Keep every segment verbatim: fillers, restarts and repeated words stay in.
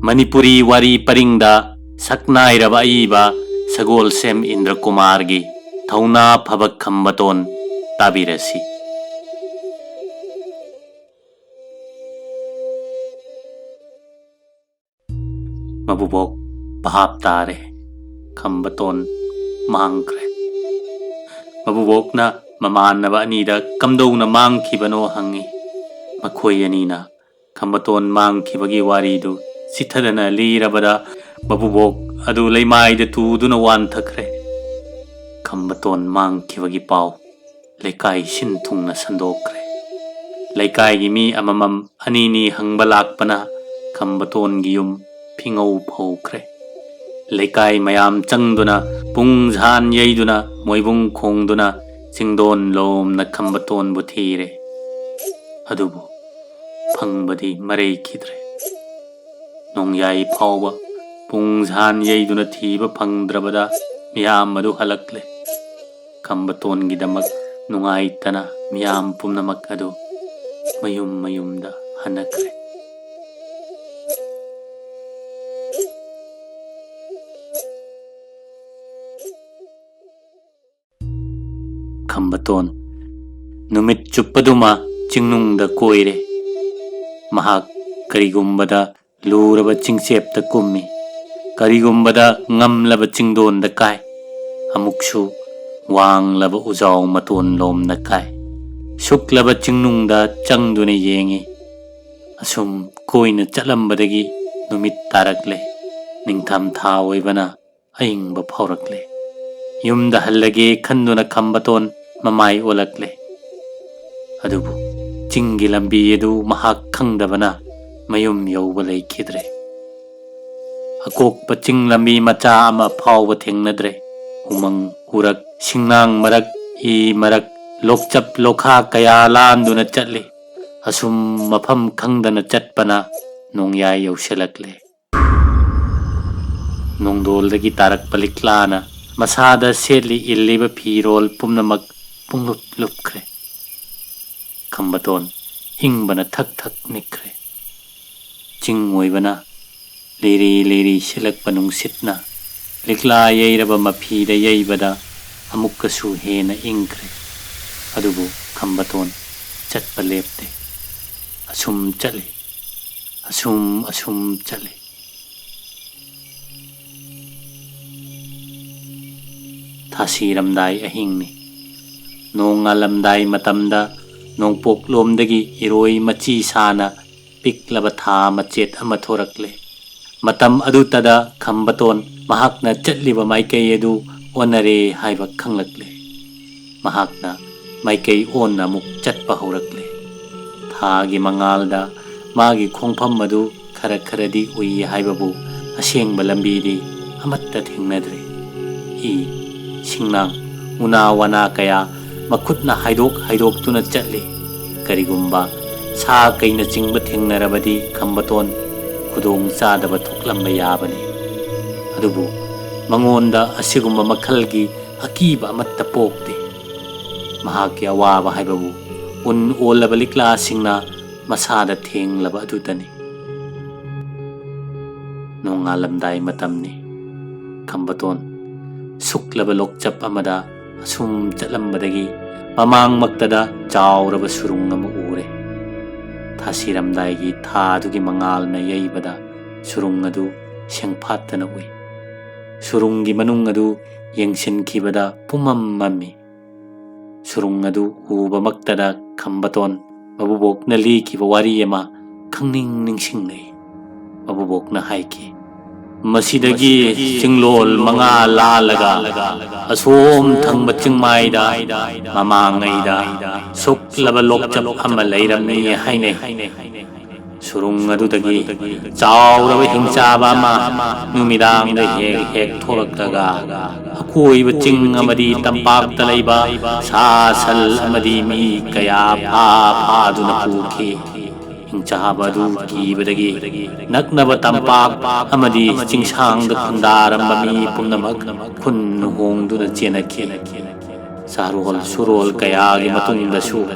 ꯃꯅꯤꯄꯨꯔꯤ ꯋꯥꯔꯤ ꯄꯔꯤꯡꯗ ꯁꯛꯅꯥꯏꯔꯕ ꯑꯏꯕ ꯁꯒꯣꯜꯁꯦꯝ ꯏꯟꯗ꯭ꯔꯀꯨꯃꯥꯔꯒꯤ ꯊꯧꯅꯥ ꯐꯕ ꯈꯝꯕꯇꯣꯟ ꯇꯥꯕꯤꯔꯁꯤ꯫ ꯃꯕꯨꯕꯣꯛ ꯚꯥꯞ ꯇꯥꯔꯦ꯫ ꯈꯝꯕꯇꯣꯟ ꯃꯥꯡꯈ꯭ꯔꯦ꯫ ꯃꯕꯨꯕꯣꯛꯅ ꯃꯃꯥꯟꯅꯕ ꯑꯅꯤꯗ ꯀꯝꯗꯧꯅ ꯃꯥꯡꯈꯤꯕꯅꯣ ꯍꯪꯉꯤ꯫ ꯃꯈꯣꯏ ꯑꯅꯤꯅ ꯈꯝꯕꯇꯣꯟ ꯃꯥꯡꯈꯤꯕꯒꯤ ꯋꯥꯔꯤꯗꯨ ꯆꯤꯊꯗꯅ ꯂꯤꯔꯕꯗ ꯃꯕꯨꯕꯣꯛ ꯑꯗꯨ ꯂꯩꯃꯥꯏꯗ ꯇꯨꯗꯨꯅ ꯋꯥꯟꯊꯈ꯭ꯔꯦ꯫ ꯈꯝꯕꯇꯣꯟ ꯃꯥꯡꯈꯤꯕꯒꯤ ꯄꯥꯎ ꯂꯩꯀꯥꯏ ꯁꯤꯟ ꯊꯨꯡꯅ ꯁꯟꯗꯣꯛꯈ꯭ꯔꯦ꯫ ꯂꯩꯀꯥꯏꯒꯤ ꯃꯤ ꯑꯃꯃꯝ ꯑꯅꯤꯅꯤ ꯍꯪꯕ ꯂꯥꯛꯄꯅ ꯈꯝꯕꯇꯣꯟꯒꯤ ꯌꯨꯝ ꯐꯤꯉꯧ ꯐꯧꯈ꯭ꯔꯦ꯫ ꯂꯩꯀꯥꯏ ꯃꯌꯥꯝ ꯆꯪꯗꯨꯅ ꯄꯨꯡꯖꯥꯟ ꯌꯩꯗꯨꯅ ꯃꯣꯏꯕꯨꯡ ꯈꯣꯡꯗꯨꯅ ꯆꯤꯡꯗꯣꯟ ꯂꯣꯝꯅ ꯈꯝꯕꯇꯣꯟꯕꯨ ꯊꯤꯔꯦ꯫ ꯑꯗꯨꯕꯨ ꯐꯪꯕꯗꯤ ꯃꯔꯩꯈꯤꯗ꯭ꯔꯦ꯫ ꯅꯣꯡꯌꯥꯏ ꯐꯥꯎꯕ ꯄꯨꯡꯖꯥꯟ ꯌꯩꯗꯨꯅ ꯊꯤꯕ ꯐꯪꯗ꯭ꯔꯕꯗ ꯃꯤꯌꯥꯝ ꯑꯗꯨ ꯍꯜꯂꯛꯂꯦ꯫ ꯈꯝꯕꯇꯣꯟꯒꯤꯗꯃꯛ ꯅꯨꯡꯉꯥꯏꯇꯅ ꯃꯤꯌꯥꯝ ꯄꯨꯝꯅꯃꯛ ꯑꯗꯨ ꯃꯌꯨꯝ ꯃꯌꯨꯝꯗ ꯍꯟꯅꯈ꯭ꯔꯦ꯫ ꯈꯝꯕꯇꯣꯟ ꯅꯨꯃꯤꯠ ꯆꯨꯞꯄꯗꯨꯃ ꯆꯤꯡꯅꯨꯡꯗ ꯀꯣꯏꯔꯦ꯫ ꯃꯍꯥꯛ ꯀꯔꯤꯒꯨꯝꯕꯗ ꯂꯨꯔꯕ ꯆꯤꯡꯆꯦꯞꯇ ꯀꯨꯝꯃꯤ, ꯀꯔꯤꯒꯨꯝꯕꯗ ꯉꯝꯂꯕ ꯆꯤꯡꯗꯣꯟꯗ ꯀꯥꯏ, ꯑꯃꯨꯛꯁꯨ ꯋꯥꯡꯂꯕ ꯎꯖꯥꯎ ꯃꯇꯣꯟ ꯂꯣꯝꯗ ꯀꯥꯏ, ꯁꯨꯛꯂꯕ ꯆꯤꯡꯅꯨꯡꯗ ꯆꯪꯗꯨꯅ ꯌꯦꯡꯏ꯫ ꯑꯁꯨꯝ ꯀꯣꯏꯅ ꯆꯠꯂꯝꯕꯗꯒꯤ ꯅꯨꯃꯤꯠ ꯇꯥꯔꯛꯂꯦ꯫ ꯅꯤꯡꯊꯝ ꯊꯥ ꯑꯣꯏꯕꯅ ꯑꯏꯪꯕ ꯐꯥꯎꯔꯛꯂꯦ꯫ ꯌꯨꯝꯗ ꯍꯜꯂꯒꯦ ꯈꯟꯗꯨꯅ ꯈꯝꯕꯇꯣꯟ ꯃꯃꯥꯏ ꯑꯣꯜꯂꯛꯂꯦ꯫ ꯑꯗꯨꯕꯨ ꯆꯤꯡꯒꯤ ꯂꯝꯕꯤ ꯑꯗꯨ ꯃꯍꯥꯛ ꯈꯪꯗꯕꯅ ꯃꯌꯨꯝ ꯌꯧꯕ ꯂꯩꯈꯤꯗ꯭ꯔꯦ꯫ ꯑꯀꯣꯛꯄ ꯆꯤꯡ ꯂꯝꯕꯤ ꯃꯆꯥ ꯑꯃ ꯐꯥꯎꯕ ꯊꯦꯡꯅꯗ꯭ꯔꯦ꯫ ꯎꯃꯪ, ꯎꯔꯛ, ꯁꯤꯡꯅꯥꯡ ꯃꯔꯛ, ꯏ ꯃꯔꯛ, ꯂꯣꯛꯆꯞ ꯂꯣꯈꯥ ꯀꯌꯥ ꯂꯥꯟꯗꯨꯅ ꯆꯠꯂꯤ꯫ ꯑꯁꯨꯝ ꯃꯐꯝ ꯈꯪꯗꯅ ꯆꯠꯄꯅ ꯅꯣꯡꯌꯥꯏ ꯌꯧꯁꯤꯜꯂꯛꯂꯦ꯫ ꯅꯣꯡꯗꯣꯜꯗꯒꯤ ꯇꯥꯔꯛꯄ ꯂꯤꯛꯂꯥꯅ ꯃꯁꯥꯗ ꯁꯦꯠꯂꯤ ꯏꯜꯂꯤꯕ ꯐꯤꯔꯣꯜ ꯄꯨꯝꯅꯃꯛ ꯄꯨꯡꯂꯨꯞ ꯂꯨꯞꯈ꯭ꯔꯦ꯫ ꯈꯝꯕꯇꯣꯟ ꯏꯪꯕꯅ ꯊꯛ ꯊꯛ ꯅꯤꯛꯈ꯭ꯔꯦ꯫ ꯆꯤꯡ ꯑꯣꯏꯕꯅ ꯂꯤꯔꯤ ꯂꯤꯔꯤ ꯁꯤꯠꯂꯛꯄ ꯅꯨꯡꯁꯤꯠꯅ ꯂꯤꯛꯂꯥ ꯌꯩꯔꯕ ꯃꯐꯤꯗ ꯌꯩꯕꯗ ꯑꯃꯨꯛꯀꯁꯨ ꯍꯦꯟꯅ ꯏꯪꯈ꯭ꯔꯦ꯫ ꯑꯗꯨꯕꯨ ꯈꯝꯕꯇꯣꯟ ꯆꯠꯄ ꯂꯦꯞꯇꯦ꯫ ꯑꯁꯨꯝ ꯆꯠꯂꯤ, ꯑꯁꯨꯝ, ꯑꯁꯨꯝ ꯆꯠꯂꯤ꯫ ꯊꯥꯁꯤꯔꯝꯗꯥꯏ ꯑꯍꯤꯡꯅꯤ꯫ ꯅꯣꯡ ꯉꯥꯜꯂꯝꯗꯥꯏ ꯃꯇꯝꯗ ꯅꯣꯡꯄꯣꯛꯂꯣꯝꯗꯒꯤ ꯏꯔꯣꯏ ꯃꯆꯤ ꯁꯥꯅ ꯄꯤꯛꯂꯕ ꯊꯥ ꯃꯆꯦꯠ ꯑꯃ ꯊꯣꯔꯛꯂꯦ꯫ ꯃꯇꯝ ꯑꯗꯨꯇꯗ ꯈꯝꯕꯇꯣꯟ ꯃꯍꯥꯛꯅ ꯆꯠꯂꯤꯕ ꯃꯥꯏꯀꯩ ꯑꯗꯨ ꯑꯣꯟꯅꯔꯦ ꯍꯥꯏꯕ ꯈꯪꯂꯛꯂꯦ꯫ ꯃꯍꯥꯛꯅ ꯃꯥꯏꯀꯩ ꯑꯣꯟꯅ ꯑꯃꯨꯛ ꯆꯠꯄ ꯍꯧꯔꯛꯂꯦ꯫ ꯊꯥꯒꯤ ꯃꯉꯥꯜꯗ ꯃꯥꯒꯤ ꯈꯣꯡꯐꯝ ꯑꯗꯨ ꯈꯔ ꯈꯔꯗꯤ ꯎꯏ ꯍꯥꯏꯕꯕꯨ ꯑꯁꯦꯡꯕ ꯂꯝꯕꯤꯗꯤ ꯑꯃꯠꯇ ꯊꯦꯡꯅꯗ꯭ꯔꯦ꯫ ꯏ, ꯁꯤꯡꯅꯥꯡ, ꯎꯅꯥ ꯋꯥꯅꯥ ꯀꯌꯥ ꯃꯈꯨꯠꯅ ꯍꯥꯏꯗꯣꯛ ꯍꯥꯏꯗꯣꯛꯇꯨꯅ ꯆꯠꯂꯤ꯫ ꯀꯔꯤꯒꯨꯝꯕ ꯁꯥ ꯀꯩꯅꯆꯤꯡꯕ ꯊꯦꯡꯅꯔꯕꯗꯤ ꯈꯝꯕꯇꯣꯟ ꯈꯨꯗꯣꯡ ꯆꯥꯗꯕ ꯊꯣꯛꯂꯝꯕ ꯌꯥꯕꯅꯤ꯫ ꯑꯗꯨꯕꯨ ꯃꯉꯣꯟꯗ ꯑꯁꯤꯒꯨꯝꯕ ꯃꯈꯜꯒꯤ ꯑꯀꯤꯕ ꯑꯃꯠꯇ ꯄꯣꯛꯇꯦ꯫ ꯃꯍꯥꯛꯀꯤ ꯑꯋꯥꯕ ꯍꯥꯏꯕꯕꯨ ꯎꯟ ꯑꯣꯜꯂꯕ ꯂꯤꯛꯂꯥꯁꯤꯡꯅ ꯃꯁꯥꯗ ꯊꯦꯡꯂꯕ ꯑꯗꯨꯗꯅꯤ꯫ ꯅꯣꯡꯉꯥꯜꯂꯝꯗꯥꯏ ꯃꯇꯝꯅꯤ꯫ ꯈꯝꯕꯇꯣꯟ ꯁꯨꯛꯂꯕ ꯂꯣꯛꯆꯞ ꯑꯃꯗ ꯑꯁꯨꯝ ꯆꯠꯂꯝꯕꯗꯒꯤ ꯃꯃꯥꯡꯃꯛꯇꯗ ꯆꯥꯎꯔꯕ ꯁꯨꯔꯨꯡ ꯑꯃ ꯎꯔꯦ꯫ ꯊꯥꯁꯤꯔꯝꯗꯥꯏꯒꯤ ꯊꯥꯗꯨꯒꯤ ꯃꯉꯥꯜꯅ ꯌꯩꯕꯗ ꯁꯨꯔꯨꯡ ꯑꯗꯨ ꯁꯦꯡꯐꯥꯠꯇꯅ ꯎꯏ꯫ ꯁꯨꯔꯨꯡꯒꯤ ꯃꯅꯨꯡ ꯑꯗꯨ ꯌꯦꯡꯁꯤꯟꯈꯤꯕꯗ ꯄꯨꯝꯃꯝ ꯃꯝꯃꯤ꯫ ꯁꯨꯔꯨꯡ ꯑꯗꯨ ꯎꯕꯃꯛꯇꯗ ꯈꯝꯕꯇꯣꯟ ꯃꯕꯨꯕꯣꯛꯅ ꯂꯤꯈꯤꯕ ꯋꯥꯔꯤ ꯑꯃ ꯈꯪꯅꯤꯡ ꯅꯤꯡꯁꯤꯡꯂꯛꯏ꯫ ꯃꯕꯨꯕꯣꯛꯅ ꯍꯥꯏꯈꯤ, "ꯃꯁꯤꯗꯒꯤ ꯆꯤꯡꯂꯣꯜ ꯃꯉꯥ ꯂꯥꯜꯂꯒ ꯑꯁꯣꯝ ꯊꯪꯕ ꯆꯤꯡꯃꯥꯏꯗ ꯃꯃꯥꯡꯉꯩꯗ ꯁꯨꯛꯂꯕ ꯂꯣꯛꯆꯞ ꯑꯃ ꯂꯩꯔꯝꯃꯤ ꯍꯥꯏꯅꯩ꯫ ꯁꯨꯔꯨꯡ ꯑꯗꯨꯗꯒꯤ ꯆꯥꯎꯔꯕ ꯍꯤꯡꯆꯥꯕ ꯑꯃ ꯅꯨꯃꯤꯗꯥꯡꯗ ꯍꯦꯛ ꯍꯦꯛ ꯊꯣꯛꯂꯛꯂꯒ ꯑꯀꯣꯏꯕ ꯆꯤꯡ ꯑꯃꯗꯤ ꯇꯝꯄꯥꯛꯇ ꯂꯩꯕ ꯁꯥ ꯁꯟ ꯑꯃꯗꯤ ꯃꯤ ꯀꯌꯥ ꯐꯥ ꯐꯥꯗꯨꯅ ꯄꯨꯈꯤ꯫ ꯍꯤꯡꯆꯥꯕ ꯑꯗꯨ ꯀꯤꯕꯗꯒꯤ ꯅꯛꯅꯕ ꯇꯝꯄꯥꯛ ꯑꯃꯗꯤ ꯆꯤꯡꯁꯥꯡꯗ ꯈꯨꯟꯗꯥꯔꯝꯕ ꯃꯤ ꯄꯨꯝꯅꯃꯛ ꯈꯨꯟ ꯍꯣꯡꯗꯨꯅ ꯆꯦꯟꯅꯈꯤ꯫ ꯆꯥꯔꯣꯜ ꯁꯨꯔꯣꯜ ꯀꯌꯥꯒꯤ ꯃꯇꯨꯡꯗꯁꯨ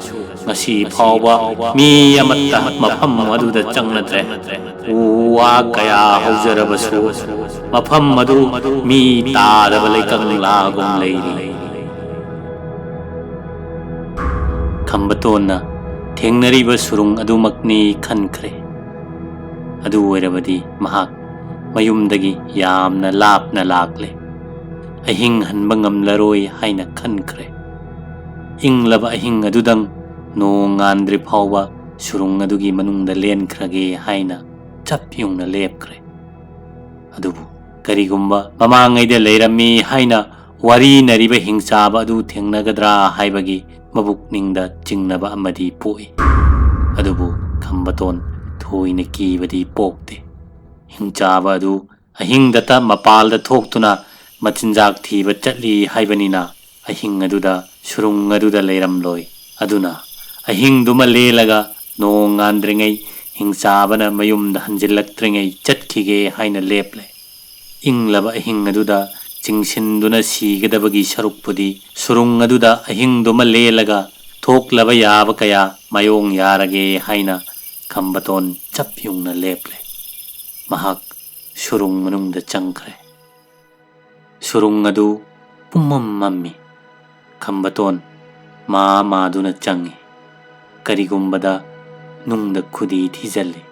ꯉꯁꯤ ꯐꯥꯎꯕ ꯃꯤ ꯑꯃꯠꯇ ꯃꯐꯝ ꯑꯗꯨꯗ ꯆꯪꯅꯗ꯭ꯔꯦ꯫ ꯎ ꯋꯥ ꯀꯌꯥ ꯍꯧꯖꯔꯕꯁꯨ ꯃꯐꯝ ꯑꯗꯨ ꯃꯤ ꯇꯥꯗꯕ ꯂꯩꯀꯪꯂꯥꯒꯨꯝ ꯂꯩꯔꯤ꯫ ꯈꯝꯕꯇꯣꯟꯅ ꯊꯦꯡꯅꯔꯤꯕ ꯁꯨꯔꯨꯡ ꯑꯗꯨꯃꯛꯅꯤ ꯈꯟꯈ꯭ꯔꯦ꯫ ꯑꯗꯨ ꯑꯣꯏꯔꯕꯗꯤ ꯃꯍꯥꯛ ꯃꯌꯨꯝꯗꯒꯤ ꯌꯥꯝꯅ ꯂꯥꯞꯅ ꯂꯥꯛꯂꯦ꯫ ꯑꯍꯤꯡ ꯍꯟꯕ ꯉꯝꯂꯔꯣꯏ ꯍꯥꯏꯅ ꯈꯟꯈ꯭ꯔꯦ꯫ ꯏꯪꯂꯕ ꯑꯍꯤꯡ ꯑꯗꯨꯗꯪ ꯅꯣꯡ ꯉꯥꯟꯗ꯭ꯔꯤ ꯐꯥꯎꯕ ꯁꯨꯔꯨꯡ ꯑꯗꯨꯒꯤ ꯃꯅꯨꯡꯗ ꯂꯦꯟꯈ꯭ꯔꯒꯦ ꯍꯥꯏꯅ ꯆꯞ ꯌꯨꯡꯅ ꯂꯦꯞꯈ꯭ꯔꯦ꯫ ꯑꯗꯨꯕꯨ ꯀꯔꯤꯒꯨꯝꯕ ꯃꯃꯥꯡꯉꯩꯗ ꯂꯩꯔꯝꯃꯤ ꯍꯥꯏꯅ ꯋꯥꯔꯤꯅꯔꯤꯕ ꯍꯤꯡꯆꯥꯕ ꯑꯗꯨ ꯊꯦꯡꯅꯒꯗ꯭ꯔꯥ ꯍꯥꯏꯕꯒꯤ ꯃꯕꯨꯛꯅꯤꯡꯗ ꯆꯤꯡꯅꯕ ꯑꯃꯗꯤ ꯄꯣꯛꯏ꯫ ꯑꯗꯨꯕꯨ ꯈꯝꯕꯇꯣꯟ ꯊꯣꯏꯅ ꯀꯤꯕꯗꯤ ꯄꯣꯛꯇꯦ꯫ ꯍꯤꯡꯆꯥꯕ ꯑꯗꯨ ꯑꯍꯤꯡꯗꯇ ꯃꯄꯥꯜꯗ ꯊꯣꯛꯇꯨꯅ ꯃꯆꯤꯟꯖꯥꯛ ꯊꯤꯕ ꯆꯠꯂꯤ ꯍꯥꯏꯕꯅꯤꯅ, ꯑꯍꯤꯡ ꯑꯗꯨꯗ ꯁꯨꯔꯨꯡ ꯑꯗꯨꯗ ꯂꯩꯔꯝꯂꯣꯏ꯫ ꯑꯗꯨꯅ ꯑꯍꯤꯡꯗꯨꯃ ꯂꯦꯜꯂꯒ ꯅꯣꯡ ꯉꯥꯟꯗ꯭ꯔꯤꯉꯩ ꯍꯤꯡꯆꯥꯕꯅ ꯃꯌꯨꯝꯗ ꯍꯟꯖꯤꯜꯂꯛꯇ꯭ꯔꯤꯉꯩ ꯆꯠꯈꯤꯒꯦ ꯍꯥꯏꯅ ꯂꯦꯞꯂꯦ꯫ ꯏꯪꯂꯕ ꯑꯍꯤꯡ ꯑꯗꯨꯗ ꯆꯤꯡꯁꯤꯟꯗꯨꯅ ꯁꯤꯒꯗꯕꯒꯤ ꯁꯔꯨꯛꯄꯨꯗꯤ ꯁꯨꯔꯨꯡ ꯑꯗꯨꯗ ꯑꯍꯤꯡꯗꯨꯃ ꯂꯦꯜꯂꯒ ꯊꯣꯛꯂꯕ ꯌꯥꯕ ꯀꯌꯥ ꯃꯥꯌꯣꯡ ꯌꯥꯔꯒꯦ ꯍꯥꯏꯅ ꯈꯝꯕꯇꯣꯟ ꯆꯞ ꯌꯨꯡꯅ ꯂꯦꯞꯂꯦ꯫ ꯃꯍꯥꯛ ꯁꯨꯔꯨꯡ ꯃꯅꯨꯡꯗ ꯆꯪꯈ꯭ꯔꯦ꯫ ꯁꯨꯔꯨꯡ ꯑꯗꯨ ꯄꯨꯝꯃꯝ ꯃꯝꯃꯤ꯫ ꯈꯝꯕꯇꯣꯟ ꯃꯥ ꯃꯥꯗꯨꯅ ꯆꯪꯏ꯫ ꯀꯔꯤꯒꯨꯝꯕꯗ ꯅꯨꯡꯗ ꯈꯨꯗꯤ ꯊꯤꯖꯤꯜꯂꯤ,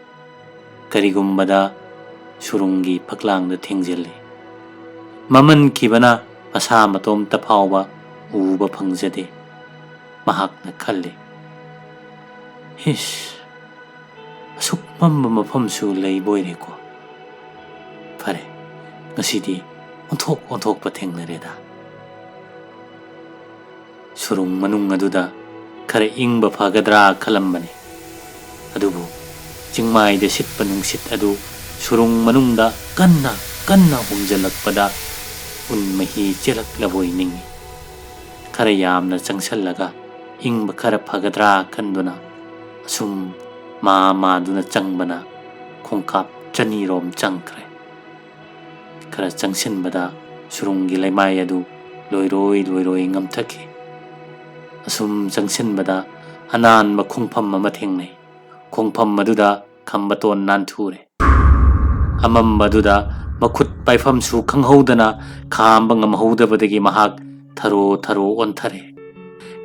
ꯀꯔꯤꯒꯨꯝꯕꯗ ꯁꯨꯔꯨꯡꯒꯤ ꯐꯛꯂꯥꯡꯗ ꯊꯦꯡꯖꯤꯜꯂꯤ꯫ ꯃꯃꯟꯈꯤꯕꯅ ꯃꯁꯥ ꯃꯇꯣꯝꯇ ꯐꯥꯎꯕ ꯎꯕ ꯐꯪꯖꯗꯦ꯫ ꯃꯍꯥꯛꯅ ꯈꯜꯂꯤ, "ꯏꯁ, ꯑꯁꯨꯛ ꯃꯝꯕ ꯃꯐꯝꯁꯨ ꯂꯩꯕꯣꯏꯔꯦꯀꯣ꯫ ꯐꯔꯦ, ꯉꯁꯤꯗꯤ ꯑꯣꯟꯊꯣꯛ ꯑꯣꯟꯊꯣꯛꯄ ꯊꯦꯡꯅꯔꯦꯗ"꯫ ꯁꯨꯔꯨꯡ ꯃꯅꯨꯡ ꯑꯗꯨꯗ ꯈꯔ ꯏꯪꯕ ꯐꯒꯗ꯭ꯔꯥ ꯈꯜꯂꯝꯕꯅꯤ꯫ ꯑꯗꯨꯕꯨ ꯆꯤꯡꯃꯥꯏꯗ ꯁꯤꯠꯄ ꯅꯨꯡꯁꯤꯠ ꯑꯗꯨ ꯁꯨꯔꯨꯡ ꯃꯅꯨꯡꯗ ꯀꯟꯅ ꯀꯟꯅ ꯍꯨꯝꯖꯤꯜꯂꯛꯄꯗ ꯎꯟ ꯃꯍꯤ ꯆꯦꯜꯂꯛꯂꯕꯣꯏ ꯅꯤꯡꯏ꯫ ꯈꯔ ꯌꯥꯝꯅ ꯆꯪꯁꯜꯂꯒ ꯏꯪꯕ ꯈꯔ ꯐꯒꯗ꯭ꯔꯥ ꯈꯟꯗꯨꯅ ꯑꯁꯨꯝ ꯃꯥ ꯃꯥꯗꯨꯅ ꯆꯪꯕꯅ ꯈꯣꯡꯀꯥꯞ ꯆꯅꯤꯔꯣꯝ ꯆꯪꯈ꯭ꯔꯦ꯫ ꯈꯔ ꯆꯪꯁꯤꯟꯕꯗ ꯁꯨꯔꯨꯡꯒꯤ ꯂꯩꯃꯥꯏ ꯑꯗꯨ ꯂꯣꯏꯔꯣꯏ ꯂꯣꯏꯔꯣꯏ ꯉꯝꯊꯈꯤ꯫ ꯑꯁꯨꯝ ꯆꯪꯁꯤꯟꯕꯗ ꯑꯅꯥꯟꯕ ꯈꯣꯡꯐꯝ ꯑꯃ ꯊꯦꯡꯅꯩ꯫ ꯈꯣꯡꯐꯝ ꯑꯗꯨꯗ ꯈꯝꯕꯇꯣꯟ ꯅꯥꯟꯊꯨꯔꯦ꯫ ꯑꯃꯝꯕꯗꯨꯗ ꯃꯈꯨꯠ ꯄꯥꯏꯐꯝꯁꯨ ꯈꯪꯍꯧꯗꯅ ꯈꯥꯝꯕ ꯉꯝꯍꯧꯗꯕꯗꯒꯤ ꯃꯍꯥꯛ ꯊꯔꯣ ꯊꯔꯣ ꯑꯣꯟꯊꯔꯦ꯫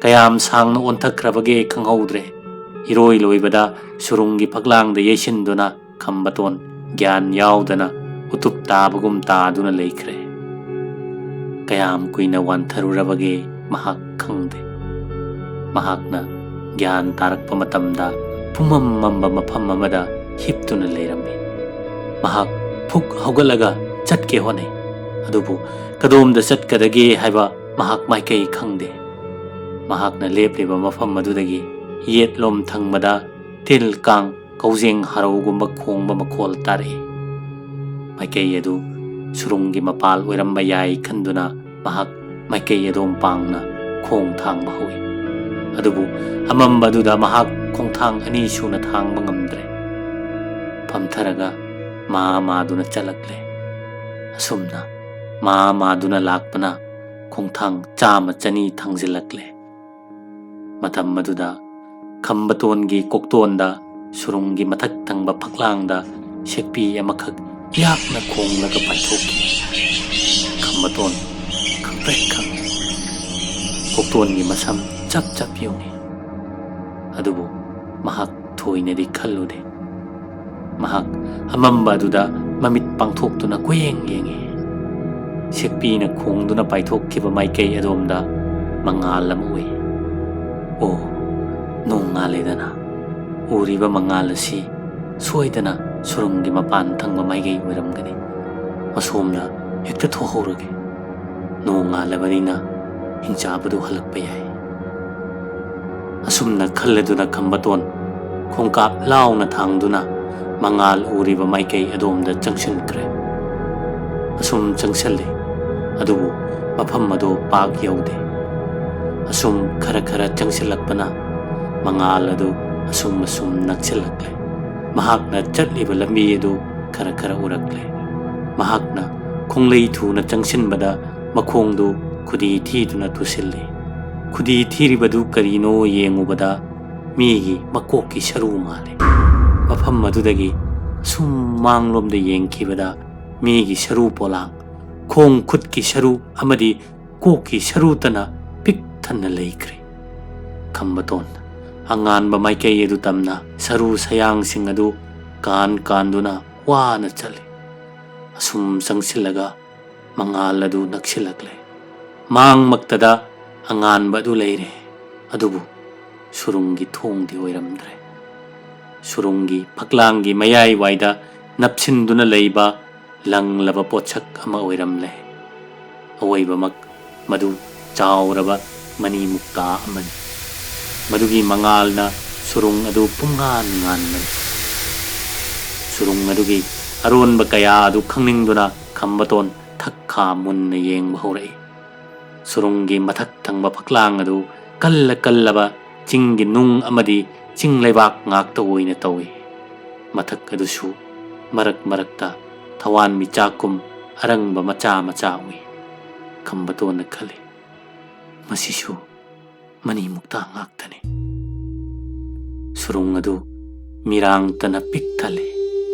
ꯀꯌꯥꯝ ꯁꯥꯡꯅ ꯑꯣꯟꯊꯈ꯭ꯔꯕꯒꯦ ꯈꯪꯍꯧꯗ꯭ꯔꯦ꯫ ꯏꯔꯣꯏ ꯂꯣꯏꯕꯗ ꯁꯨꯔꯨꯡꯒꯤ ꯐꯛꯂꯥꯡꯗ ꯌꯩꯁꯤꯟꯗꯨꯅ ꯈꯝꯕꯇꯣꯟ ꯒ꯭ꯌꯥꯟ ꯌꯥꯎꯗꯅ ꯎꯇꯨꯞ ꯇꯥꯕꯒꯨꯝ ꯇꯥꯗꯨꯅ ꯂꯩꯈ꯭ꯔꯦ꯫ ꯀꯌꯥꯝ ꯀꯨꯏꯅ ꯋꯥꯟꯊꯔꯨꯔꯕꯒꯦ ꯃꯍꯥꯛ ꯈꯪꯗꯦ꯫ ꯃꯍꯥꯛꯅ ꯒ꯭ꯌꯥꯟ ꯇꯥꯔꯛꯄ ꯃꯇꯝꯗ ꯄꯨꯝꯃꯝ ꯃꯝꯕ ꯃꯐꯝ ꯑꯃꯗ ꯍꯤꯞꯇꯨꯅ ꯂꯩꯔꯝꯃꯤ꯫ ꯃꯍꯥꯛ ꯐꯨꯛ ꯍꯧꯒꯠꯂꯒ ꯆꯠꯀꯦ ꯍꯣꯠꯅꯩ꯫ ꯑꯗꯨꯕꯨ ꯀꯗꯣꯝꯗ ꯆꯠꯀꯗꯒꯦ ꯍꯥꯏꯕ ꯃꯍꯥꯛ ꯃꯥꯏꯀꯩ ꯈꯪꯗꯦ꯫ ꯃꯍꯥꯛꯅ ꯂꯦꯞꯂꯤꯕ ꯃꯐꯝ ꯑꯗꯨꯗꯒꯤ ꯌꯦꯠꯂꯣꯝ ꯊꯪꯕꯗ ꯇꯤꯜ ꯀꯥꯡ ꯀꯧꯖꯦꯡ ꯍꯔꯧꯒꯨꯝꯕ ꯈꯣꯡꯕ ꯃꯈꯣꯜ ꯇꯥꯔꯛꯏ꯫ ꯃꯥꯏꯀꯩ ꯑꯗꯨ ꯁꯨꯔꯨꯡꯒꯤ ꯃꯄꯥꯜ ꯑꯣꯏꯔꯝꯕ ꯌꯥꯏ ꯈꯟꯗꯨꯅ ꯃꯍꯥꯛ ꯃꯥꯏꯀꯩ ꯑꯗꯣꯝ ꯄꯥꯡꯅ ꯈꯣꯡ ꯊꯥꯡꯕ ꯍꯧꯏ꯫ ꯑꯗꯨꯕꯨ ꯑꯃꯝꯕ ꯑꯗꯨꯗ ꯃꯍꯥꯛ ꯈꯣꯡꯊꯥꯡ ꯑꯅꯤ ꯁꯨꯅ ꯊꯥꯡꯕ ꯉꯝꯗ꯭ꯔꯦ꯫ ꯐꯝꯊꯔꯒ ꯃꯥ ꯃꯥꯗꯨꯅ ꯆꯠꯂꯛꯂꯦ꯫ ꯑꯁꯨꯝꯅ ꯃꯥ ꯃꯥꯗꯨꯅ ꯂꯥꯛꯄꯅ ꯈꯣꯡꯊꯥꯡ ꯆꯥꯝꯃ ꯆꯅꯤ ꯊꯥꯡꯖꯤꯜꯂꯛꯂꯦ꯫ ꯃꯇꯝ ꯑꯗꯨꯗ ꯈꯝꯕꯇꯣꯟꯒꯤ ꯀꯣꯛꯇꯣꯟꯗ ꯁꯨꯔꯨꯡꯒꯤ ꯃꯊꯛ ꯊꯪꯕ ꯐꯛꯂꯥꯡꯗ ꯁꯦꯛꯄꯤ ꯑꯃꯈꯛ ꯌꯥꯛꯅ ꯈꯣꯡꯂꯒ ꯄꯥꯏꯊꯣꯛꯈꯤ꯫ ꯈꯝꯕꯇꯣꯟ ꯈꯪꯄ꯭ꯔꯦꯛ ꯈꯪꯏ꯫ ꯀꯣꯛꯇꯣꯟꯒꯤ ꯃꯁꯝ ꯆꯞ ꯆꯞ ꯌꯨꯡꯏ꯫ ꯑꯗꯨꯕꯨ ꯃꯍꯥꯛ ꯊꯣꯏꯅꯗꯤ ꯈꯜꯂꯨꯗꯦ꯫ ꯃꯍꯥꯛ ꯑꯃꯝꯕ ꯑꯗꯨꯗ ꯃꯃꯤꯠ ꯄꯥꯡꯊꯣꯛꯇꯨꯅ ꯀꯣꯏꯌꯦꯡ ꯌꯦꯡꯏ꯫ ꯁꯦꯛꯄꯤꯅ ꯈꯣꯡꯗꯨꯅ ꯄꯥꯏꯊꯣꯛꯈꯤꯕ ꯃꯥꯏꯀꯩ ꯑꯗꯣꯝꯗ ꯃꯉꯥꯜ ꯑꯃ ꯎꯏ꯫ ꯑꯣ, ꯅꯣꯡꯉꯥꯜꯂꯦꯗꯅ꯫ ꯎꯔꯤꯕ ꯃꯉꯥꯜ ꯑꯁꯤ ꯁꯣꯏꯗꯅ ꯁꯨꯔꯨꯡꯒꯤ ꯃꯄꯥꯟ ꯊꯪꯕ ꯃꯥꯏꯀꯩ ꯑꯣꯏꯔꯝꯒꯅꯤ꯫ ꯃꯁꯣꯝꯗ ꯍꯦꯛꯇ ꯊꯣꯛꯍꯧꯔꯒꯦ꯫ ꯅꯣꯡꯉꯥꯜꯂꯕꯅꯤꯅ ꯍꯤꯡꯆꯥꯕꯗꯨ ꯍꯜꯂꯛꯄ ꯌꯥꯏ꯫ ꯑꯁꯨꯝꯅ ꯈꯜꯂꯗꯨꯅ ꯈꯝꯕꯇꯣꯟ ꯈꯣꯡꯀꯥꯞ ꯂꯥꯎꯅ ꯊꯥꯡꯗꯨꯅ ꯃꯉꯥꯜ ꯎꯔꯤꯕ ꯃꯥꯏꯀꯩ ꯑꯗꯣꯝꯗ ꯆꯪꯁꯤꯟꯈ꯭ꯔꯦ꯫ ꯑꯁꯨꯝ ꯆꯪꯁꯤꯜꯂꯤ, ꯑꯗꯨꯕꯨ ꯃꯐꯝ ꯑꯗꯨ ꯄꯥꯛ ꯌꯧꯗꯦ꯫ ꯑꯁꯨꯝ ꯈꯔ ꯈꯔ ꯆꯪꯁꯤꯜꯂꯛꯄꯅ ꯃꯉꯥꯜ ꯑꯗꯨ ꯑꯁꯨꯝ ꯑꯁꯨꯝ ꯅꯛꯁꯤꯜꯂꯛꯂꯦ꯫ ꯃꯍꯥꯛꯅ ꯆꯠꯂꯤꯕ ꯂꯝꯕꯤ ꯑꯗꯨ ꯈꯔ ꯈꯔ ꯎꯔꯛꯂꯦ꯫ ꯃꯍꯥꯛꯅ ꯈꯣꯡꯂꯩ ꯊꯨꯅ ꯆꯪꯁꯤꯟꯕꯗ ꯃꯈꯣꯡꯗꯨ ꯈꯨꯗꯤ ꯊꯤꯗꯨꯅ ꯇꯨꯁꯤꯜꯂꯤ꯫ ꯈꯨꯗꯤ ꯊꯤꯔꯤꯕꯗꯨ ꯀꯔꯤꯅꯣ ꯌꯦꯡꯉꯨꯕꯗ ꯃꯤꯒꯤ ꯃꯀꯣꯛꯀꯤ ꯁꯔꯨ ꯃꯥꯜꯂꯤ꯫ ꯃꯐꯝ ꯑꯗꯨꯗꯒꯤ ꯑꯁꯨꯝ ꯃꯥꯡꯂꯣꯝꯗ ꯌꯦꯡꯈꯤꯕꯗ ꯃꯤꯒꯤ ꯁꯔꯨ ꯄꯣꯂꯥꯡ, ꯈꯣꯡ ꯈꯨꯠꯀꯤ ꯁꯔꯨ ꯑꯃꯗꯤ ꯀꯣꯛꯀꯤ ꯁꯔꯨꯇꯅ ꯄꯤꯛ ꯊꯟꯅ ꯂꯩꯈ꯭ꯔꯦ꯫ ꯈꯝꯕꯇꯣꯟ ꯑꯉꯥꯟꯕ ꯃꯥꯏꯀꯩ ꯑꯗꯨ ꯇꯝꯅ ꯁꯔꯨ ꯁꯌꯥꯡꯁꯤꯡ ꯑꯗꯨ ꯀꯥꯟ ꯀꯥꯟꯗꯨꯅ ꯋꯥꯅ ꯆꯠꯂꯤ꯫ ꯑꯁꯨꯝ ꯆꯪꯁꯤꯜꯂꯒ ꯃꯉꯥꯜ ꯑꯗꯨ ꯅꯛꯁꯤꯜꯂꯛꯂꯦ꯫ ꯃꯥꯡꯃꯛꯇꯗ ꯑꯉꯥꯟꯕ ꯑꯗꯨ ꯂꯩꯔꯦ, ꯑꯗꯨꯕꯨ ꯁꯨꯔꯨꯡꯒꯤ ꯊꯣꯡꯗꯤ ꯑꯣꯏꯔꯝꯗ꯭ꯔꯦ꯫ ꯁꯨꯔꯨꯡꯒꯤ ꯐꯛꯂꯥꯡꯒꯤ ꯃꯌꯥꯏ ꯋꯥꯏꯗ ꯅꯞꯁꯤꯟꯗꯨꯅ ꯂꯩꯕ ꯂꯪꯂꯕ ꯄꯣꯠꯁꯛ ꯑꯃ ꯑꯣꯏꯔꯝꯂꯦ꯫ ꯑꯋꯣꯏꯕꯃꯛ ꯃꯗꯨ ꯆꯥꯎꯔꯕ ꯃꯅꯤ ꯃꯨꯛꯇꯥ ꯑꯃꯅꯤ꯫ ꯃꯗꯨꯒꯤ ꯃꯉꯥꯜꯅ ꯁꯨꯔꯨꯡ ꯑꯗꯨ ꯄꯨꯡꯉꯥꯟ ꯉꯥꯟꯕꯅꯤ꯫ ꯁꯨꯔꯨꯡ ꯑꯗꯨꯒꯤ ꯑꯔꯣꯟꯕ ꯀꯌꯥ ꯑꯗꯨ ꯈꯪꯅꯤꯡꯗꯨꯅ ꯈꯝꯕꯇꯣꯟ ꯊꯛꯈꯥ ꯃꯨꯟꯅ ꯌꯦꯡꯕ ꯍꯧꯔꯛꯏ꯫ ꯁꯨꯔꯨꯡꯒꯤ ꯃꯊꯛ ꯊꯪꯕ ꯐꯛꯂꯥꯡ ꯑꯗꯨ ꯀꯜꯂ ꯀꯜꯂꯕ ꯆꯤꯡꯒꯤ ꯅꯨꯡ ꯑꯃꯗꯤ ꯆꯤꯡ ꯂꯩꯕꯥꯛ ꯉꯥꯛꯇ ꯑꯣꯏꯅ ꯇꯧꯏ꯫ ꯃꯊꯛ ꯑꯗꯨꯁꯨ ꯃꯔꯛ ꯃꯔꯛꯇ ꯊꯋꯥꯟꯃꯤꯆꯥꯛꯀꯨꯝ ꯑꯔꯪꯕ ꯃꯆꯥ ꯃꯆꯥ ꯎꯏ꯫ ꯈꯝꯕꯇꯣꯟꯅ ꯈꯜꯂꯤ, "ꯃꯁꯤꯁꯨ ꯃꯅꯤ ꯃꯨꯛꯇꯥ ꯉꯥꯛꯇꯅꯤ꯫" ꯁꯨꯔꯨꯡ ꯑꯗꯨ ꯃꯤꯔꯥꯡꯇꯅ ꯄꯤꯛ ꯊꯜꯂꯤ꯫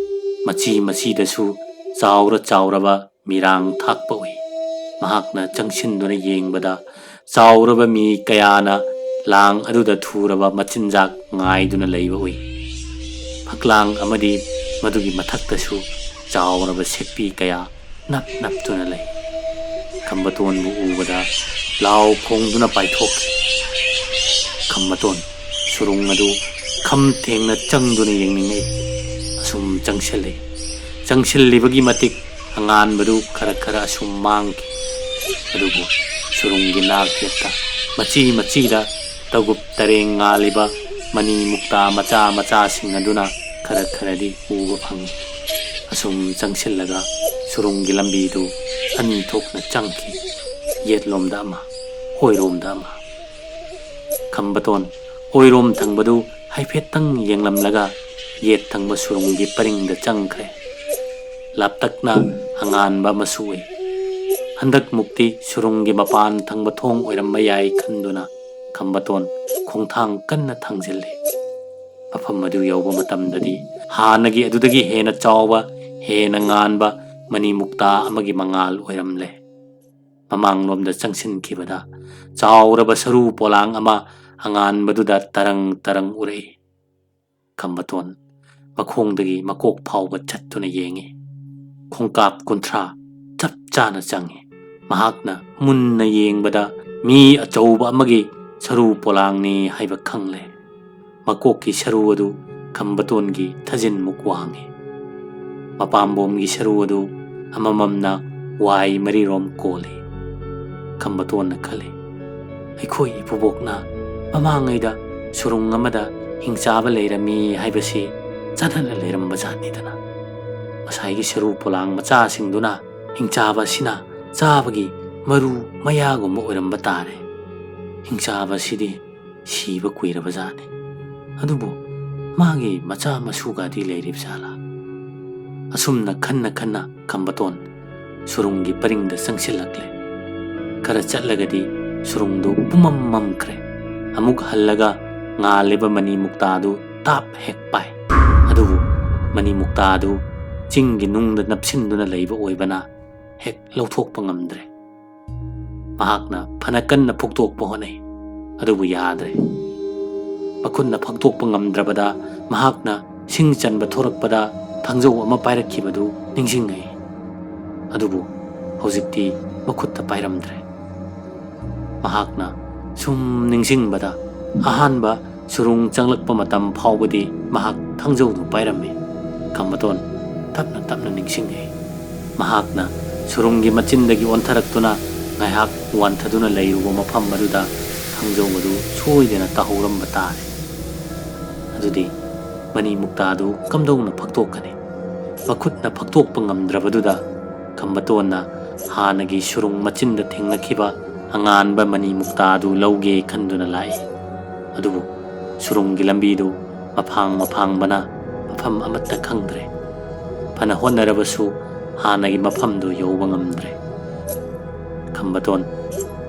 ꯃꯆꯤ ꯃꯆꯤꯗꯁꯨ ꯆꯥꯎꯔ ꯆꯥꯎꯔꯕ ꯃꯤꯔꯥꯡ ꯊꯥꯛꯄ ꯎꯏ꯫ ꯃꯍꯥꯛꯅ ꯆꯪꯁꯤꯟꯗꯨꯅ ꯌꯦꯡꯕꯗ ꯆꯥꯎꯔꯕ ꯃꯤ ꯀꯌꯥꯅ ꯂꯥꯡ ꯑꯗꯨꯗ ꯊꯨꯔꯕ ꯃꯆꯤꯟꯖꯥꯛ ꯉꯥꯏꯗꯨꯅ ꯂꯩꯕ ꯎꯏ꯫ ꯐꯛꯂꯥꯡ ꯑꯃꯗꯤ ꯃꯗꯨꯒꯤ ꯃꯊꯛꯇꯁꯨ ꯆꯥꯎꯔꯕ ꯁꯦꯛꯄꯤ ꯀꯌꯥ ꯅꯞ ꯅꯞꯇꯨꯅ ꯂꯩ꯫ ꯈꯝꯕꯇꯣꯟꯕꯨ ꯎꯕꯗ ꯂꯥꯎ ꯈꯣꯡꯗꯨꯅ ꯄꯥꯏꯊꯣꯛꯈꯤ꯫ ꯈꯝꯕꯇꯣꯟ ꯁꯨꯔꯨꯡ ꯑꯗꯨ ꯈꯝ ꯊꯦꯡꯅ ꯆꯪꯗꯨꯅ ꯌꯦꯡꯅꯤꯡꯂꯛꯏ꯫ ꯑꯁꯨꯝ ꯆꯪꯁꯤꯜꯂꯤ꯫ ꯆꯪꯁꯤꯜꯂꯤꯕꯒꯤ ꯃꯇꯤꯛ ꯑꯉꯥꯟꯕꯗꯨ ꯈꯔ ꯈꯔ ꯑꯁꯨꯝ ꯃꯥꯡꯈꯤ꯫ ꯑꯗꯨꯕꯨ ꯁꯨꯔꯨꯡꯒꯤ ꯅꯥꯛ ꯌꯦꯠꯇ ꯃꯆꯤ ꯃꯆꯤꯗ ꯇꯧꯒꯨꯞ ꯇꯔꯦꯡ ꯉꯥꯜꯂꯤꯕ ꯃꯅꯤ ꯃꯨꯛꯇꯥ ꯃꯆꯥ ꯃꯆꯥꯁꯤꯡ ꯑꯗꯨꯅ ꯈꯔ ꯈꯔꯗꯤ ꯎꯕ ꯐꯪꯏ꯫ ꯑꯁꯨꯝ ꯆꯪꯁꯤꯜꯂꯒ ꯁꯨꯔꯨꯡꯒꯤ ꯂꯝꯕꯤꯗꯨ ꯑꯅꯤ ꯊꯣꯛꯅ ꯆꯪꯈꯤ, ꯌꯦꯠꯂꯣꯝꯗ ꯑꯃ, ꯑꯣꯏꯔꯣꯝꯗ ꯑꯃ꯫ ꯈꯝꯕꯇꯣꯟ ꯑꯣꯏꯔꯣꯝ ꯊꯪꯕꯗꯨ ꯍꯥꯏꯐꯦꯠꯇꯪ ꯌꯦꯡꯂꯝꯂꯒ ꯌꯦꯠ ꯊꯪꯕ ꯁꯨꯔꯨꯡꯒꯤ ꯄꯔꯤꯡꯗ ꯆꯪꯈ꯭ꯔꯦ꯫ ꯂꯥꯞꯇꯛꯅ ꯑꯉꯥꯟꯕ ꯑꯃꯁꯨ ꯎꯏ꯫ ꯍꯟꯗꯛꯃꯨꯛꯇꯤ ꯁꯨꯔꯨꯡꯒꯤ ꯃꯄꯥꯟ ꯊꯪꯕ ꯊꯣꯡ ꯑꯣꯏꯔꯝꯕ ꯌꯥꯏ ꯈꯟꯗꯨꯅ ꯈꯝꯕꯇꯣꯟ ꯈꯣꯡꯊꯥꯡ ꯀꯟꯅ ꯊꯥꯡꯖꯤꯜꯂꯤ꯫ ꯃꯐꯝ ꯑꯗꯨ ꯌꯧꯕ ꯃꯇꯝꯗꯗꯤ ꯍꯥꯟꯅꯒꯤ ꯑꯗꯨꯗꯒꯤ ꯍꯦꯟꯅ ꯆꯥꯎꯕ, ꯍꯦꯟꯅ ꯉꯥꯟꯕ ꯃꯅꯤ ꯃꯨꯛꯇꯥ ꯑꯃꯒꯤ ꯃꯉꯥꯜ ꯑꯣꯏꯔꯝꯂꯦ꯫ ꯃꯃꯥꯡꯂꯣꯝꯗ ꯆꯪꯁꯤꯟꯈꯤꯕꯗ ꯆꯥꯎꯔꯕ ꯁꯔꯨ ꯄꯣꯂꯥꯡ ꯑꯃ ꯑꯉꯥꯟꯕꯗꯨꯗ ꯇꯔꯪ ꯇꯔꯪ ꯎꯔꯛꯏ꯫ ꯈꯝꯕꯇꯣꯟ ꯃꯈꯣꯡꯗꯒꯤ ꯃꯀꯣꯛ ꯐꯥꯎꯕ ꯆꯠꯇꯨꯅ ꯌꯦꯡꯉꯤ꯫ ꯈꯣꯡꯀꯥꯞ ꯀꯨꯟꯊ꯭ꯔꯥ ꯆꯞ ꯆꯥꯅ ꯆꯪꯉꯤ꯫ ꯃꯍꯥꯛꯅ ꯃꯨꯟꯅ ꯌꯦꯡꯕꯗ ꯃꯤ ꯑꯆꯧꯕ ꯑꯃꯒꯤ ꯁꯔꯨ ꯄꯣꯂꯥꯡꯅꯤ ꯍꯥꯏꯕ ꯈꯪꯂꯦ꯫ ꯃꯀꯣꯛꯀꯤ ꯁꯔꯨ ꯑꯗꯨ ꯈꯝꯕꯇꯣꯟꯒꯤ ꯊꯥꯖꯤꯟꯃꯨꯛ ꯋꯥꯡꯉꯤ꯫ ꯃꯄꯥꯝꯕꯣꯝꯒꯤ ꯁꯔꯨ ꯑꯗꯨ ꯑꯃꯃꯝꯅ ꯋꯥꯏ ꯃꯔꯤꯔꯣꯝ ꯀꯣꯜꯂꯤ꯫ ꯈꯝꯕꯇꯣꯟꯅ ꯈꯜꯂꯤ, "ꯑꯩꯈꯣꯏ ꯏꯄꯨꯕꯣꯛꯅ ꯃꯃꯥꯡꯉꯩꯗ ꯁꯨꯔꯨꯡ ꯑꯃꯗ ꯍꯤꯡꯆꯥꯕ ꯂꯩꯔꯝꯃꯤ ꯍꯥꯏꯕꯁꯤ ꯆꯠꯅꯅ ꯂꯩꯔꯝꯕ ꯖꯥꯠꯅꯤꯗꯅ꯫ ꯉꯁꯥꯏꯒꯤ ꯁꯔꯨ ꯄꯣꯂꯥꯡ ꯃꯆꯥꯁꯤꯡꯗꯨꯅ ꯍꯤꯡꯆꯥꯕ ꯑꯁꯤꯅ ꯆꯥꯕꯒꯤ ꯃꯔꯨ ꯃꯌꯥꯒꯨꯝꯕ ꯑꯣꯏꯔꯝꯕ ꯇꯥꯔꯦ꯫ ꯍꯤꯡꯆꯥꯕ ꯑꯁꯤꯗꯤ ꯁꯤꯕ ꯀꯨꯏꯔꯕ ꯖꯥꯠꯅꯤ꯫ ꯑꯗꯨꯕꯨ ꯃꯥꯒꯤ ꯃꯆꯥ ꯃꯁꯨꯒꯗꯤ ꯂꯩꯔꯤꯕ ꯖꯥꯠꯂꯥ?" ꯑꯁꯨꯝꯅ ꯈꯟꯅ ꯈꯟꯅ ꯈꯝꯕꯇꯣꯟ ꯁꯨꯔꯨꯡꯒꯤ ꯄꯔꯤꯡꯗ ꯆꯪꯁꯤꯜꯂꯛꯂꯦ꯫ ꯈꯔ ꯆꯠꯂꯒꯗꯤ ꯁꯨꯔꯨꯡꯗꯨ ꯄꯨꯝꯃꯝ ꯃꯝꯈ꯭ꯔꯦ꯫ ꯑꯃꯨꯛ ꯍꯜꯂꯒ ꯉꯥꯜꯂꯤꯕ ꯃꯅꯤ ꯃꯨꯛꯇꯥꯗꯨ ꯇꯥꯞ ꯍꯦꯛ ꯄꯥꯏ꯫ ꯑꯗꯨꯕꯨ ꯃꯅꯤ ꯃꯨꯛꯇꯥꯗꯨ ꯆꯤꯡꯒꯤ ꯅꯨꯡꯗ ꯅꯞꯁꯤꯟꯗꯨꯅ ꯂꯩꯕ ꯑꯣꯏꯕꯅ ꯍꯦꯛ ꯂꯧꯊꯣꯛꯄ ꯉꯝꯗ꯭ꯔꯦ꯫ ꯃꯍꯥꯛꯅ ꯐꯅ ꯀꯟꯅ ꯐꯨꯛꯇꯣꯛꯄ ꯍꯣꯠꯅꯩ, ꯑꯗꯨꯕꯨ ꯌꯥꯗ꯭ꯔꯦ꯫ ꯃꯈꯨꯠꯅ ꯐꯥꯛꯇꯣꯛꯄ ꯉꯝꯗ꯭ꯔꯕꯗ ꯃꯍꯥꯛꯅ ꯁꯤꯡ ꯆꯟꯕ ꯊꯣꯔꯛꯄꯗ ꯊꯥꯡꯖꯧ ꯑꯃ ꯄꯥꯏꯔꯛꯈꯤꯕꯗꯨ ꯅꯤꯡꯁꯤꯡꯉꯛꯏ꯫ ꯑꯗꯨꯕꯨ ꯍꯧꯖꯤꯛꯇꯤ ꯃꯈꯨꯠꯇ ꯄꯥꯏꯔꯝꯗ꯭ꯔꯦ꯫ ꯃꯍꯥꯛꯅ ꯁꯨꯝ ꯅꯤꯡꯁꯤꯡꯕꯗ ꯑꯍꯥꯟꯕ ꯁꯨꯔꯨꯡ ꯆꯪꯂꯛꯄ ꯃꯇꯝ ꯐꯥꯎꯕꯗꯤ ꯃꯍꯥꯛ ꯊꯥꯡꯖꯧꯗꯨ ꯄꯥꯏꯔꯝꯃꯤ꯫ ꯈꯝꯕꯇꯣꯟ ꯇꯞꯅ ꯇꯞꯅ ꯅꯤꯡꯁꯤꯡꯉꯛꯏ꯫ ꯃꯍꯥꯛꯅ ꯁꯨꯔꯨꯡꯒꯤ ꯃꯆꯤꯟꯗꯒꯤ ꯑꯣꯟꯊꯔꯛꯇꯨꯅ ꯉꯥꯏꯍꯥꯛ ꯋꯥꯟꯊꯗꯨꯅ ꯂꯩꯔꯨꯕ ꯃꯐꯝ ꯑꯗꯨꯗ ꯊꯥꯡꯖꯧ ꯑꯗꯨ ꯁꯣꯏꯗꯅ ꯇꯥꯍꯧꯔꯝꯕ ꯇꯥꯔꯦ꯫ ꯑꯗꯨꯗꯤ ꯃꯅꯤ ꯃꯨꯛꯇꯥꯗꯨ ꯀꯝꯗꯧꯅ ꯐꯛꯇꯣꯛꯀꯅꯤ? ꯃꯈꯨꯠꯅ ꯐꯛꯇꯣꯛꯄ ꯉꯝꯗ꯭ꯔꯕꯗꯨꯗ ꯈꯝꯕꯇꯣꯟꯅ ꯍꯥꯟꯅꯒꯤ ꯁꯨꯔꯨꯡ ꯃꯆꯤꯟꯗ ꯊꯦꯡꯅꯈꯤꯕ ꯑꯉꯥꯟꯕ ꯃꯅꯤ ꯃꯨꯛꯇꯥꯗꯨ ꯂꯧꯒꯦ ꯈꯟꯗꯨꯅ ꯂꯥꯛꯏ꯫ ꯑꯗꯨꯕꯨ ꯁꯨꯔꯨꯡꯒꯤ ꯂꯝꯕꯤꯗꯨ ꯃꯐꯥꯡ ꯃꯐꯥꯡꯕꯅ ꯃꯐꯝ ꯑꯃꯠꯇ ꯈꯪꯗ꯭ꯔꯦ꯫ ꯐꯅ ꯍꯣꯠꯅꯔꯕꯁꯨ ꯍꯥꯟꯅꯒꯤ ꯃꯐꯝꯗꯨ ꯌꯧꯕ ꯉꯝꯗ꯭ꯔꯦ꯫ ꯈꯝꯕꯇꯣꯟ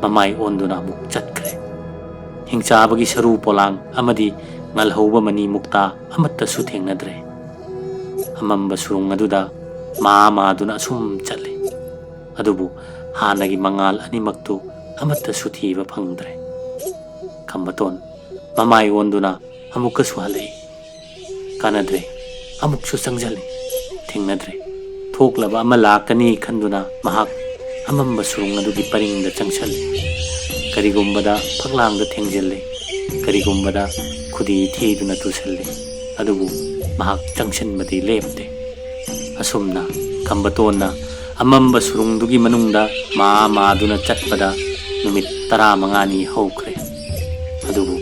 ꯃꯃꯥꯏ ꯑꯣꯟꯗꯨꯅ ꯑꯃꯨꯛ ꯆꯠꯈ꯭ꯔꯦ꯫ ꯍꯤꯡꯆꯥꯕꯒꯤ ꯁꯔꯨ ꯄꯣꯂꯥꯡ ꯑꯃꯗꯤ ꯉꯜꯍꯧꯕ ꯃꯅꯤ ꯃꯨꯛꯇꯥ ꯑꯃꯠꯇꯁꯨ ꯊꯦꯡꯅꯗ꯭ꯔꯦ꯫ ꯑꯃꯝꯕ ꯁꯨꯔꯨꯡ ꯑꯗꯨꯗ ꯃꯥ ꯃꯥꯗꯨꯅ ꯑꯁꯨꯝ ꯆꯠꯂꯤ꯫ ꯑꯗꯨꯕꯨ ꯍꯥꯟꯅꯒꯤ ꯃꯉꯥꯜ ꯑꯅꯤꯃꯛꯇꯨ ꯑꯃꯠꯇꯁꯨ ꯊꯤꯕ ꯐꯪꯗ꯭ꯔꯦ꯫ ꯈꯝꯕꯇꯣꯟ ꯃꯃꯥꯏ ꯑꯣꯟꯗꯨꯅ ꯑꯃꯨꯛꯀꯁꯨ ꯍꯜꯂꯛꯏ꯫ ꯀꯥꯟꯅꯗ꯭ꯔꯦ꯫ ꯑꯃꯨꯛꯁꯨ ꯆꯪꯁꯤꯜꯂꯤ꯫ ꯊꯦꯡꯅꯗ꯭ꯔꯦ꯫ ꯊꯣꯛꯂꯕ ꯑꯃ ꯂꯥꯛꯀꯅꯤ ꯈꯟꯗꯨꯅ ꯃꯍꯥꯛ ꯑꯃꯝꯕ ꯁꯨꯔꯨꯡ ꯑꯗꯨꯒꯤ ꯄꯔꯤꯡꯗ ꯆꯪꯁꯤꯜꯂꯤ꯫ ꯀꯔꯤꯒꯨꯝꯕꯗ ꯐꯛꯂꯥꯡꯗ ꯊꯦꯡꯖꯤꯜꯂꯤ, ꯀꯔꯤꯒꯨꯝꯕꯗ ꯈꯨꯗꯤ ꯊꯤꯗꯨꯅ ꯇꯨꯁꯤꯜꯂꯤ꯫ ꯑꯗꯨꯕꯨ ꯃꯍꯥꯛ ꯆꯪꯁꯤꯟꯕꯗꯤ ꯂꯦꯞꯇꯦ꯫ ꯑꯁꯨꯝꯅ ꯈꯝꯕꯇꯣꯟꯅ ꯑꯃꯝꯕ ꯁꯨꯔꯨꯡꯗꯨꯒꯤ ꯃꯅꯨꯡꯗ ꯃꯥ ꯃꯥꯗꯨꯅ ꯆꯠꯄꯗ ꯅꯨꯃꯤꯠ ꯇꯔꯥꯃꯉꯥꯅꯤ ꯍꯧꯈ꯭ꯔꯦ꯫ ꯑꯗꯨꯕꯨ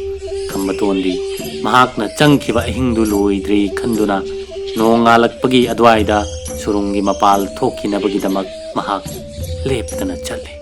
ꯈꯝꯕꯇꯣꯟꯗꯤ ꯃꯍꯥꯛꯅ ꯆꯪꯈꯤꯕ ꯑꯍꯤꯡꯗꯨ ꯂꯣꯏꯗ꯭ꯔꯤ ꯈꯟꯗꯨꯅ ꯅꯣꯡꯉꯥꯜꯂꯛꯄꯒꯤ ꯑꯗꯨꯋꯥꯏꯗ ꯁꯨꯔꯨꯡꯒꯤ ꯃꯄꯥꯜ ꯊꯣꯛꯈꯤꯅꯕꯒꯤꯗꯃꯛ ꯃꯍꯥꯛ ꯂꯦꯞꯇꯅ ꯆꯠꯂꯤ꯫